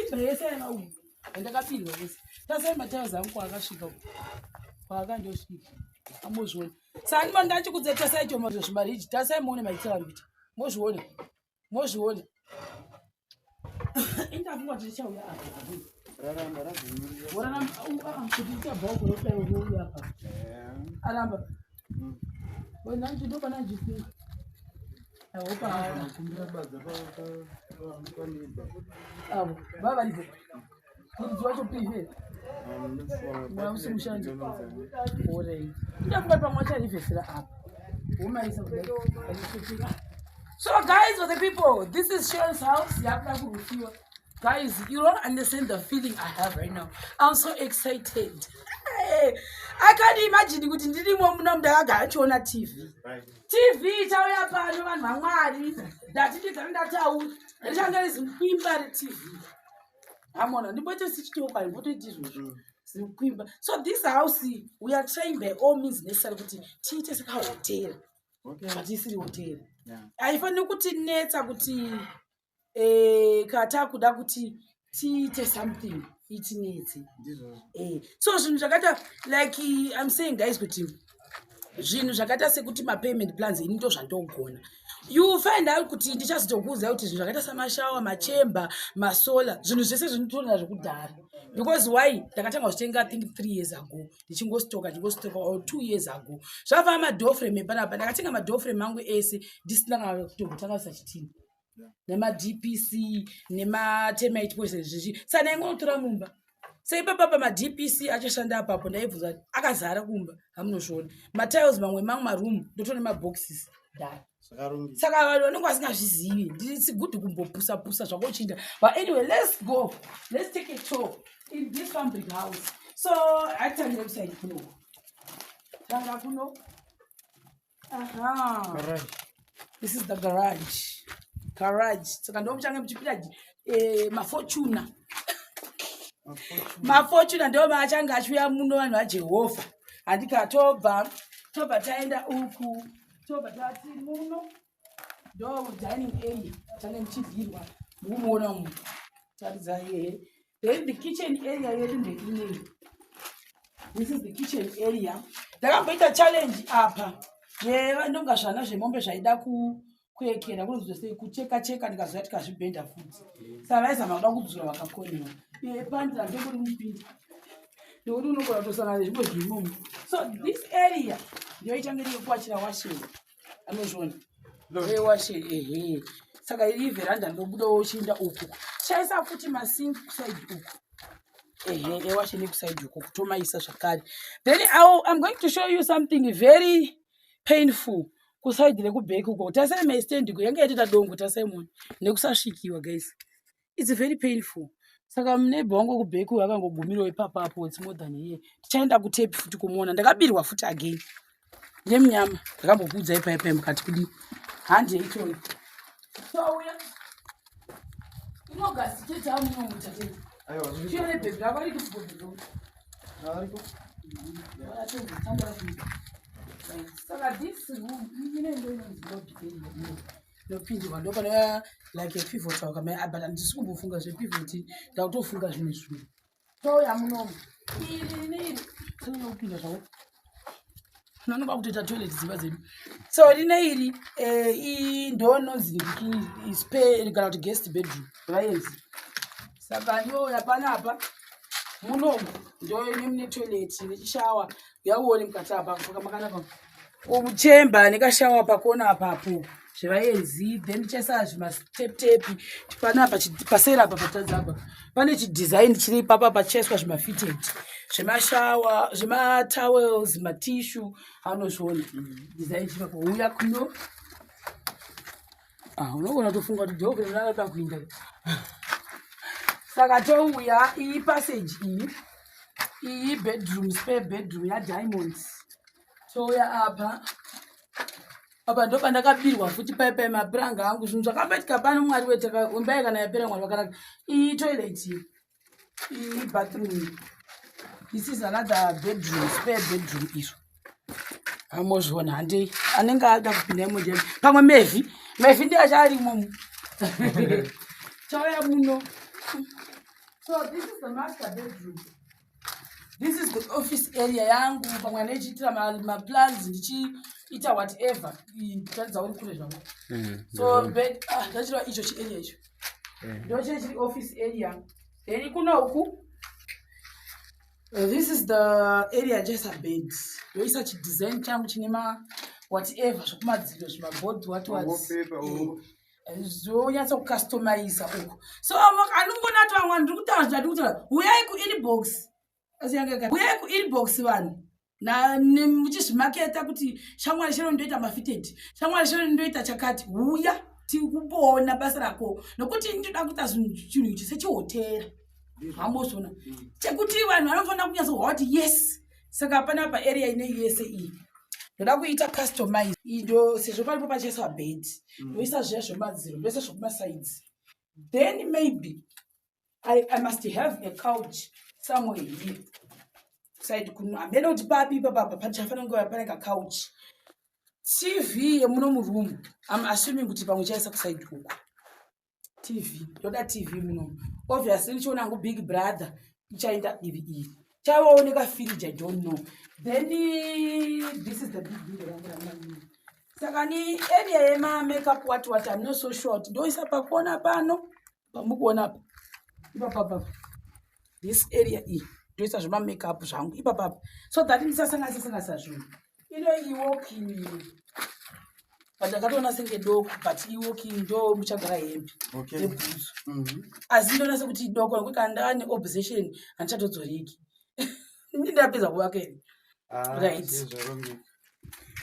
Timba yese yaiva umu yandakapirwa yese. Tasai matiles angu kwaakasvika uku. Kwaakandosvika. Amozviona. Sani mani ndachikudza tasai choma zvezvimariji. Tasai muone maitiro ari kuita. Mozviona. Mozviona. Indafunga kuti tichauya apa. Raramba razvimirira. Woraramba kuti tichabva uko nokudai unouya apa. Aramba. Wena ndopana ndichifunga. I hope I Kumbira badza paneba. Avo vava varipo muridzi wacho pihe Mwana mushandi. Alright. Ndafunga pamwe acharivhesera apa womaisa kudai. So guys, for the people, this is Sharon's house yakuda kurufiwa. Guys, you don't understand the feeling I have right now. I'm so excited. Hey, I can't imagine kuti ndirimo muno ndakagara chiona TV. TV ichauya pano, vanhu vaMwari. Ndati ndigare ndataura, richange rizimukwimba reTV. Amona ndimboite sichitopa, ndimbotoiti izvozvo zimukwimba. So this house, we are trying by all means necessary kuti tiite sekahotera, but isiri hotera. Haifaniri kutinetsa kuti katakuda kuti tiite something itinetse. Ndizvozvo. So zvinhu zvakaita like I'm saying, guys, kuti zvinhu zvakaita sekuti mapayment plans, ini ndo zvandogona. You find out kuti ndichazotokuudzai kuti zvinhu zvakaita samashawa, machemba, masola, zvinhu zvese zvinotorera zvekudhara. Because why? Ndakatanga kuzvitenga, I think, 3 years ago, ndichingostoka, ndichingostoka, or 2 years ago. Zvafaa madoorframe epanapa, ndakatenga madoorframe angu ese ndisina kana kutombotanga chitima nemaDPC nematermite poison zvichi. Saka ndaingonotora mumba seipapapa maDPC achashanda apapo. Ndaibvunza kuti akazara kumba, hamunozviona matiles mamwe mamwe maroom ndotone maboxes dara. Zvakarongeka. Saka vanhu vanenge vasingazvizivi, ndiri good kumbopusa pusa zvako uchinda. But anyway, let's go, let's take a tour in this fabric house. So atitangire kuside kuno, tanga kuno. Aha. Garage. This is the garage, garage. Saka ndo muchange muchipinda maFortuner. MaFortuner ndo maachange achiuya muno, vanhu vaJehovha. Handika tobva taenda uku, tobva tati muno ndo dining area change muchidyirwa, mukumuona umu, taridza yehe. Then the kitchen area yedu ndeinei. This is the kitchen area. Ndakamboita challenge apa yevandonga zvana zvemombe zvaida kuekera, kunonzi sei, kucheka cheka, ndikazoya tikazvibhenda futi. Saka vaizama kuda kudzura, vakakonewa. Pandira ndokuri mupinda nekuti unogona kutosangana nezvimwe zvimomo. So this area ndiyo ichange iri yekuwachira washing, anozviona washing, ehe. Saka iri veranda, ndobudawo uchiinda uku, chaisa futi masink kuside uku, ehe, ewashing kuside uku, kutomaisa zvakare. Then I'm going to show you something very painful kuside rekuback uko. Tasai mastand uko, yange yatoita dongo, tasai muni nekusasvikiwa. Guys, it's very painful. Saka muneighbour wangu wekuback uyo akangogumirawo ipapapo. It's more than a year. Tichaenda kutepi futi kumuona. Ndakabirwa futi again nemunyama, ndakambokuudzai paipai mukati kudii. Handi yeitona touya inogasi chete amunomuta chete. Aiwa. Chione bhebhi rako riri kubhodhoro. Ariko. Saka this room ine ndo inonzi lobby area inopindirwa, ndo pane like a pivot kama, but handisi kumbofunga zvepivot, ndakutofunga zvimwe zvinhu. Touya munomu, iri neiri tinonyanya kupinda zvavo, tinonoba kutoita toilet dzimba dzedu. So rine iri ndo inonzi spare kana kuti guest bedroom vaenzi. Saka ndouya panapa munomu, ndo mune toilet nechishawa. Yauone mukati apa makanaka, umuchemba nekashawa pakona apapo zvevaenzi. Then tichaisa zvimasteptepi panapa, paseri apa patadza apa pane chidesign chiri ipapa, pachichaiswa zvimafitted zvemashawa, zvematowels, matishu, anozviona design chiripapo. Uya kuno. Ah, unogona kutofunga kuti dhokodhera akada kuinda. Saka touya iyi passage iyi, iyi bedroom, spare bedroom yaDiamonds. Touya apa, apa ndo pandakabirwa futi paipai mapuranga angu. Zvinhu zvakamboitika pano, Mwari weimbai kana yapera, Mwari wakanaka. Iyi toilet, iyi bathroom. This is another bedroom, spare bedroom iro, amozviona. Handei, anenge ada kupinda imo ndiyani? Pamwe Mevhi, Mevhi ndiye achaari imomo. Chauya muno. So this is the master bedroom. This is the office area yangu, pamwe ndichiitira maplans, ndichiita whatever. Taridza uri kure zvako. So bed, ah, ndachireva icho chiarea icho. Ndo chiri office area. Then kuno uku, this is the area just a bed. Ndoisa chidesign changu chine ma whatever zvokumadziro, zvimabhodhi, what what. Wallpaper, oh. Zvonyatsa kucustomiza uku. So anongona kuti vamwe vanhu ndiri kutaura zvatiri kutaura, uyai kuinbox. Asi yanga uyai kuinbox vanhu muchizvimaketa kuti shamwari shero ndoita mafitted, shamwari shero ndoita chakati. Uya tikuboona basa rako, nokuti ndinoda kuita chinhu ichi sechihotera, hambozvona chekuti vanhu vanofanira kunyatsohwa kuti yes. Saka panapa area inei yese iyi ndoda kuita customize. Iyi ndo sezvo paripo pachaiswa bed, ndoisa zviya zvemadziro, ndoisa zvokumasides. Then maybe I must have a couch somewhere here side kuno. Hamene kuti papi ipapapa pachafanira kunge pane kacouch. TV yemuno muroom, I'm assuming kuti pamwe chaisa kuside uku TV. Ndoda TV muno. Obviously ndichiona hangu Big Brother ichaenda divi iri, chavaoneka firiji, I don't know. Then this is the big window rangu ramamini. Saka ni area yemamakeup, what what. I'm not so sure kuti ndoisa pakona pano pamukuona apa ipapapa. This area iyi ndoisa zvemamakeup zvangu ipapapa, so that ndisasanganisa sanganisa zvinhu. Ino iwalk-in, but ndakatoona senge doko, but iwalk-in ndo muchagara hembe nebhutsu. Asi ndoona sekuti idoko, nekuti kana ndava neobsession handichatodzoreki, ndapedza kuvaka here. Ah, Right. zvarongeka.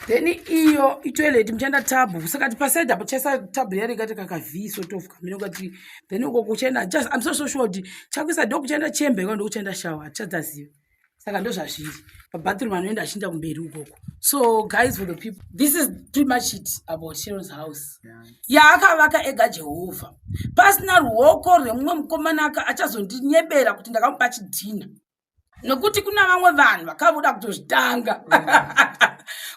Then iyo itoilet, muchaenda tub. Saka ti paside apo chaisa tub yarega kaka V sort of kamene kati. Then uko kuchaenda, just I'm so, so sure kuti chakuisa ndo kuchaenda chembe iko, ndokuchaenda shower, hatichadzaziva. Saka ndo zvazviri pabathroom, anoenda achienda kumberi ukoko. So guys, for the people, this is pretty much it about Sharon's house yaakavaka ega Jehovha, pasina ruoko rwemumwe mukomana achazondinyebera kuti ndakamupa chidhina, nokuti kuna vamwe vanhu vakabuda kutozvitanga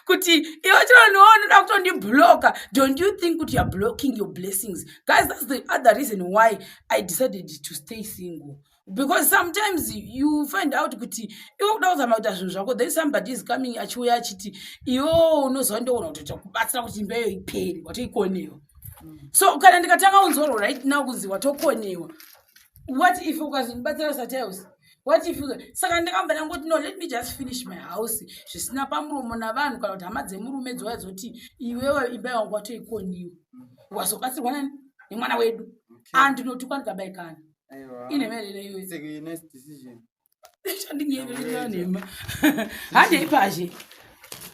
kuti iwe chironiwo unoda kutondibloka. Don't you think kuti you are blocking your blessings? Guys, that's the other reason why I decided to stay single, because sometimes you find out kuti iwe kuda kuzama kuita zvinhu zvako, then somebody is coming achiuya achiti iwewo unoziva ndoona kutoita kubatsira kuti imba iyo iperi, watoikonewa. So kana ndikatanga unzorwa right now kunzi watokonewa, what if ukazondibatsira satiles? What if? Saka ndakamba ndangoti no, let me just finish my house zvisina pamuromo navanhu, kana kuti hama dzemurume dzouya dzoti iwewe imba yangu watoikoniwa, wazobatsirwa nani nemwana wedu. Andinotukwa ndikabaikana. Aiwa. Inemene iwe. It's a nice decision. Chandinyenema handei pazhe,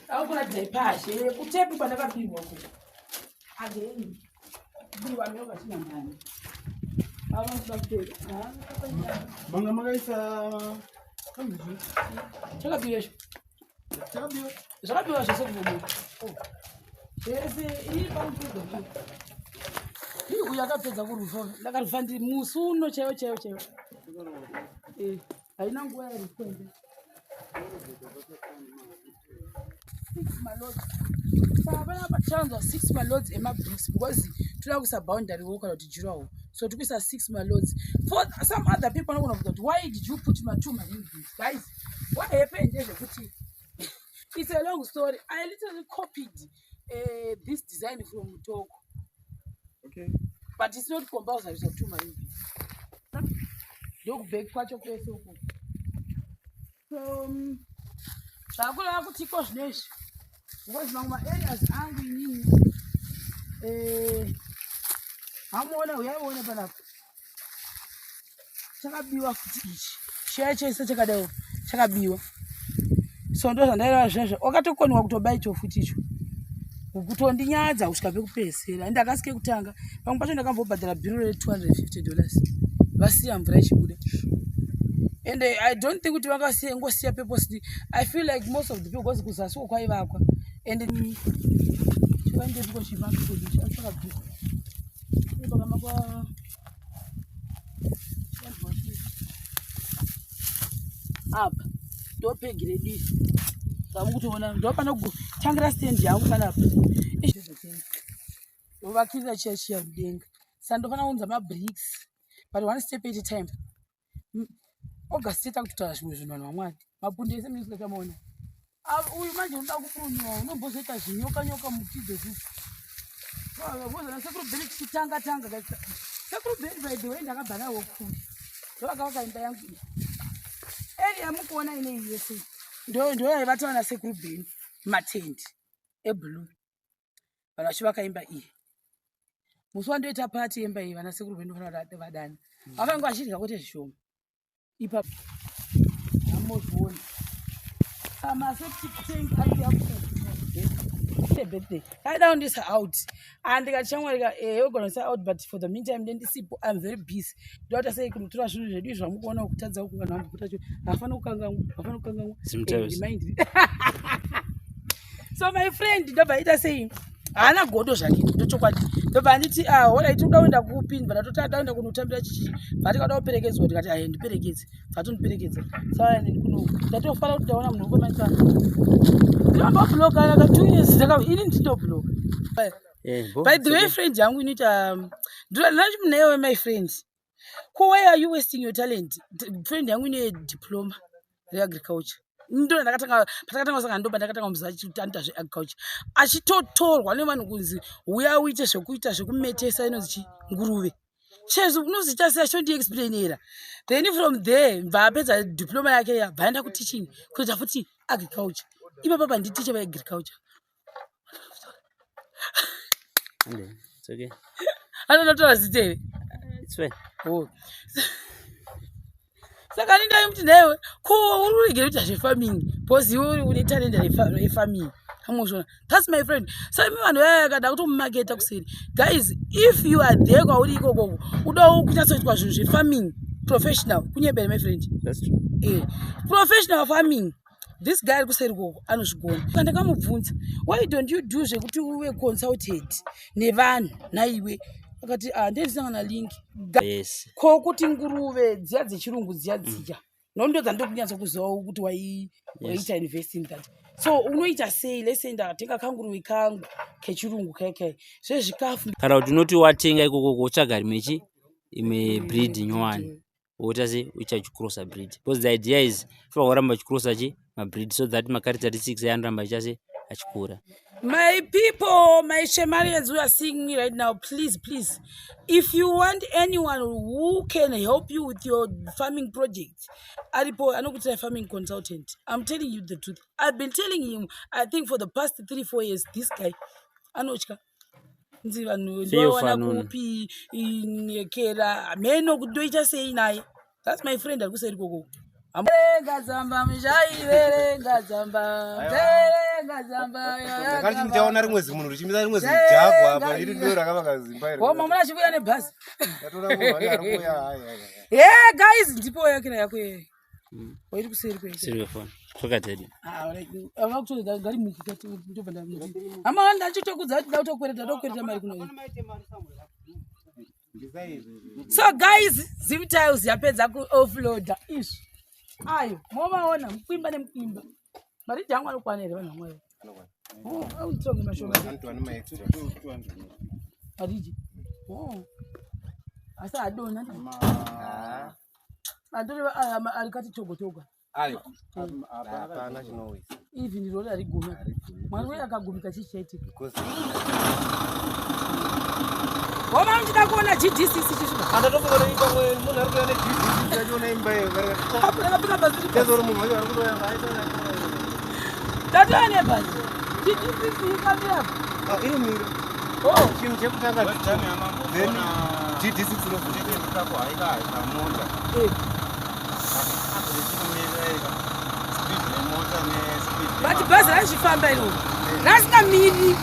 akuratidza pazhe kutepi kwandakapirwa ku again biwa miokatinamani. Manga makaisa Chakabiwa icho. Chakabiwa. Zvakabiwa zvese kunobuda zvese. Iri pamupedza ii, uyu akapedza kurufa. Ndakarufa ndi musi uno chaiwo chaiwo chaiwo. Eh, haina nguva yarukwende. Six maloads. Saka panapa tichanzwa six maloads emabricks, because toda kuisa boundary wall kana kuti durawall. So tikuisa six maloads. For some other people anogona kuita kuti why did you put ma two maring bricks? Guys, what happened ndezvekuti it's a long story. I literally copied this design from Mutoko. But it's not compulsory to two maring bricks. Ndokuback kwacho kwese uko. So zvakureva kuti iko zvinezvi, because mamwe maareas angu inini, hamuona, uyaione panapa chakabiwa futi ichi, chiya chese chakadaiwo chakabiwa. So ndo zvandaireva zvezvo, wakatokoniwa kutoba icho futi icho, kutondinyaradza kusvika pekupedzisira. Ende akasike kutanga pamwe pacho ndakambobhadhara bhiro re$250, vasiya mvura ichibuda. And I don't think kuti vakasiya ngosiya purposely. I feel like most of the people, because kuzasi uko kwaivakwa and chikaendepiko chivako chakabviswa pakamakwa apa. Ndopegi redu iri vamukutoona, ndo panotangira stand yangu panapa, ndovakirira chiya chiya mudenga. Saka ndofanira kuunza mabricks, but one step at a time. August cheta kutotaura zvimwe zvinhu vanhu vamwari. Mapundu ese munisika chamaona. Ah, uyu manje unoda kupruniwa unombozoita zvinyoka nyoka muti dzezvizvi. Vozana sekuru Beni tichitanga tanga kaita. Sekuru Beni by the way ndakabva nawo kure. Ndovakavaka imba yangu iyi. Eri yamukuona ine iyi yese. Ndo ndo yaivata vana sekuru Beni matendi eblue. Vanhu vachivaka imba iyi. Musi wandoita party yemba iyi vana sekuru Beni vanofanira vadana. Vakange vachidya kwete zvishoma. Ipapo amozviona maseptic tank ari birthday aida kundisa out andikati shamwari ka eh ogona kuisa out but for the meantime ndendisipo I'm very busy ndoita sei kunotora zvinhu zvedu izvi zvamukuona kutadza uku vanhu vambopota cho hafana kukanganwa hafana kukanganwa remind so my friend ndobva aita sei haana godo zvake ndochokwadi ndobva anditi ah horai tinoda kuenda kupi ndibva ndatoti ada kuenda kunotambira chichi bva tikada kuperekedzwa ndikati aye ndiperekedze bva tondiperekedza saka kuno ndatofara kuti ndaona munhu wekwamaita ndinombobloka ka 2 years ini nditobloka Eh, by the way friend yangu inoita ndinachimunewe my friend ko why are you wasting your talent friend yangu ine diploma reagriculture ndo ndakatanga patakatanga kusangana ndoba ndakatanga muziva achitoita zveagriculture achitotorwa nevanhu kunzi uya uite zvekuita zvekumetesa inonzi chi nguruve chezvo unoziita sei achondiexplainera then from there bva apedza diploma yake ya bva aenda kuteaching kuita futi agriculture ipapa panditicha veagriculture It's okay. Anonotora zita here? It's fine. Oh. Saka ndindaye kuti newe ko uri kuregera kuita zvefarming because iwe une talent refarming. Amuzvona. That's my friend. So imi vanhu vaya kada kutomumaketa kuseri. Guys, if you are there kwauri ikoko, udawo kunyatsoitwa zvinhu zvefarming professional kunyebere my friend. That's true. Eh, professional farming. This guy ari kuseri koko anozvigona. Saka ndakamubvunza, why don't you do zvekuti uve consulted nevanhu naiwe? Akati ah ndendisangana link. Yes. Ko kuti nguruve dziya dzechirungu dziya dziya. Nondo dzandiri kunyatsa kuzivawo kuti waiita invest in that. So unoita sei? Let's say ndakatenga kanguruve kangu kechirungu kai kai. Zvezvikafu Kana kuti unoti watenga ikoko wotsvaga rimwe chi imwe breed nyowani woita sei uchachicrossa breed because the idea is fanira kuramba uchicrossa chi mabreed so that macharacteristics anoramba achiita sei achikura. My people, my Shemarians who are seeing me right now, please, please, if you want anyone who can help you with your farming project, Aripo, anokuita farming consultant. I'm telling you the truth. I've been telling him, I think for the past 3, 4 years, this guy, anotya. Nzi vanhu ndowana Fanuna. kupi nyekera hameno kuti ndoita sei naye. That's my friend ari kuseri koko. Verenga tsamba mishai, verenga tsamba, verenga tsamba. Ndakati ndichaona rimwe zimunhu richimisa rimwe zijagwa apa iri ndo rakavaka zimba iri. Oh, mama achivuya nebhazi. Ndatoona munhu ari kuuya hai hai. Yeah, guys, ndipo yakira yako yeye. Wairi kuseri kweke. Siri phone. Toka tedi. Ah, like ava kutoza ngari muki kati ndobva ndamuti. Hama ndachitokudza kuti ndakutokwereta ndokwereta mari kuno. So guys, Zim Tiles yapedza ku offloader izvi. Ayo, momaona mukwimba nemukwimba. Mari jangu anokwana here vanhu vamwe? Oh, autsonge mashoma. Antu ane maextra. Mariji. Oh. Asi adona. Andore ari kati togo toga. Ayo. Hapana chinowisa. Even rori harigumi. Mwari uye akagumika chii chaitika? Because Homa muchida kuona GD6 chisvika. andatofunga kuti pamwe munhu ari kuuya neGD6 achiona imba iyo. Apo rakapinda bhazi. Chazori munhu wacho ari kutoya aita. Tatova nebhazi. GD6 ikamira apo. Ah, inomira. Oh, Chinhu chekutanga then GD6 inobva. Mota eh. But bhazi rachifamba iroro. Rasingamiri.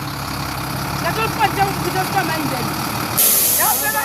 Ndatosvika kutosvika maindani. Ndapera.